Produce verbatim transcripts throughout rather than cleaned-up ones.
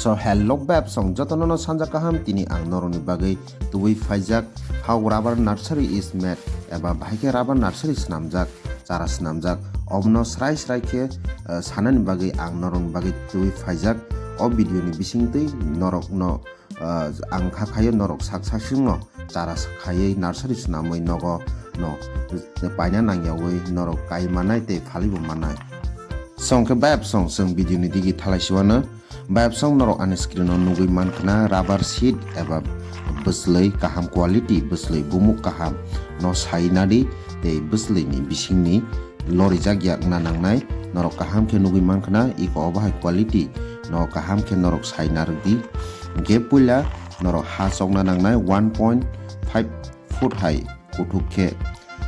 So hello beb song jotono no sanja kaham, tini ang norokni bagwi tubui phaijak, how rubber nursery is made eba bahai khe rubber nursery swnamjak, chara swnamjak, obono srai srai khe, eh, sanani bagwi ang norokni bagwi tubui phaijak. O video ni bisingtwi norokno, eh, ang kha khayo norok sak sak singno chara khaiwi nursery swnamwi nogo no paina nangyawi norok kai manai tei phalibo manai. Song khe beb song chwng video ni digi thalai siwano. Beb song norok ani screen o nugwi mankha na rubber sheet eba bwslwi kaham quality, bwslwi bumuk kaham no sai nadi tei bwslwi ni bisingni lorijak yak na nangnai. Norok kaham khe nugwi mankha na iko obo hai quality no kaham khe norok sai narwk di. Hwnkhe puila norok ha chokna nangnai one point five foot hai kuthuk khe.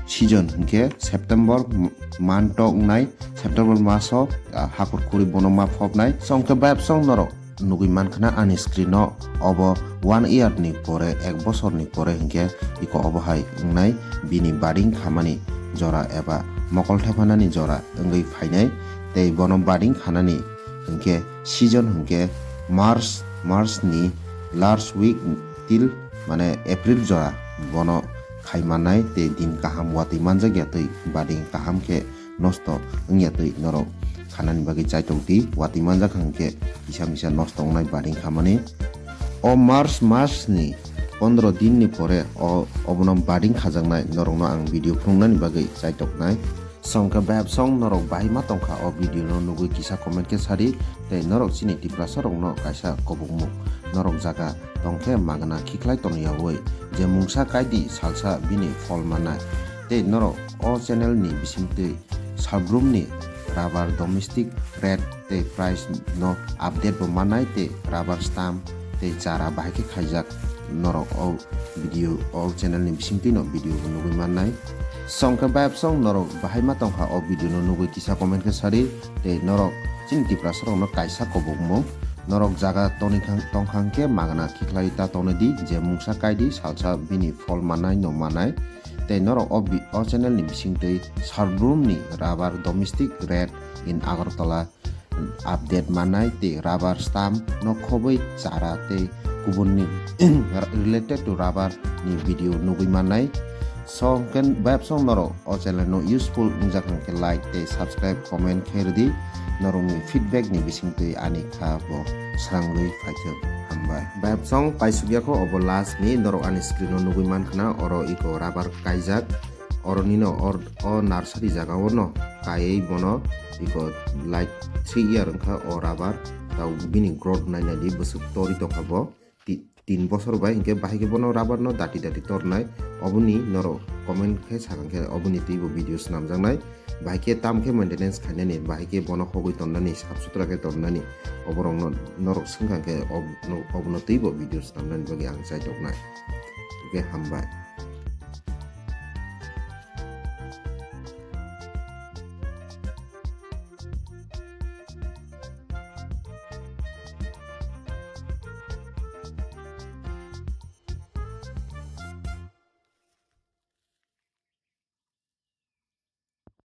Season hwnkhe September m-, month o wngnai, September maso, ah, hakur khuri bono ma phobnai. Song khe beb song norok nugwi mankha na ani screen o obo one year ni pore, ek bosor ni pore hwnkhe iko obo hai wngnai bini budding khamani jora eba mokol thephanani jora wngwi phainai tei bono budding khanani hwnkhe season hwnkhe March, March ni last week till mane April jora bono khai mannai tei din kaham watwi manjak ya twi budding kaham khe nosto wngya twi norok khanani bagwi chaitok di, watwi manjak hwnkhe kisa misa nosto wngnai budding khamani. O March mas ni pondro din ni pore o obono budding khajaknai norokno ang video phunuknani bagwi chaitoknai. Song khe beb song norok bahai ma tongkha o video no nugwi kisa comment khe sadi tei norok chini Tiprasa rokno kaisa kobokmung norok jaga tongkhe magna khiklai tongyawi je mungsa kaidi salsa bini phol manai tei norok o channel ni bisingtwi salbrum ni rubber domestic rate tei price no update bo manai tei rubber stamp tei chara bahai khe khaijak norok o video o channel ni bisingtwi no video bo nugwi mannai. Song khe beb song norok bahai ma tongkha o video no nugwi kisa comment khe sadi tei norok chini Tiprasa rokno kaisa kobokmung norok jaga toni khang tongkhang khe magna khiklai ta tonwi di je mungsa kaidi salsa bini phol manai no manai tei norok o bi-, o channel ni bisingtwi salbrum ni rubber domestic rate in Agartala update manai tei rubber stamp no khobwi chara tei kubun ni related to rubber ni video nugwi mannai. Song khe beb song norok o channel no useful wngjak hwnkhe like tei subscribe comment khe rwdi. Norokni feedback ni bisingtwi ani kha bo srangwi phaithwk. Hambai. Beb song paisukya kho obo last ni norok ani screen o nugwi mankha na oro iko rubber kaijak. Oro nino or-, o nursery jaga o no kaiwi bono iko like three year wngkha o rubber, tau bini growth nainai di bwswk torwi tongkha bo ti-, tin bosor bai hinkhe bahai khe bono rubber no dati dati tornai. Oboni norok comment khe sakang khe oboni twibo video swnamjaknai, bahai khe tam khe maintenance khainani, bahai khe bono hogwi tonnani, sap sutra khe tonnani, oborokno norok swngkang khe ob-, no-, obono twibo video swnamnani bagwi ang chaitoknai. Hwnkhe hambai.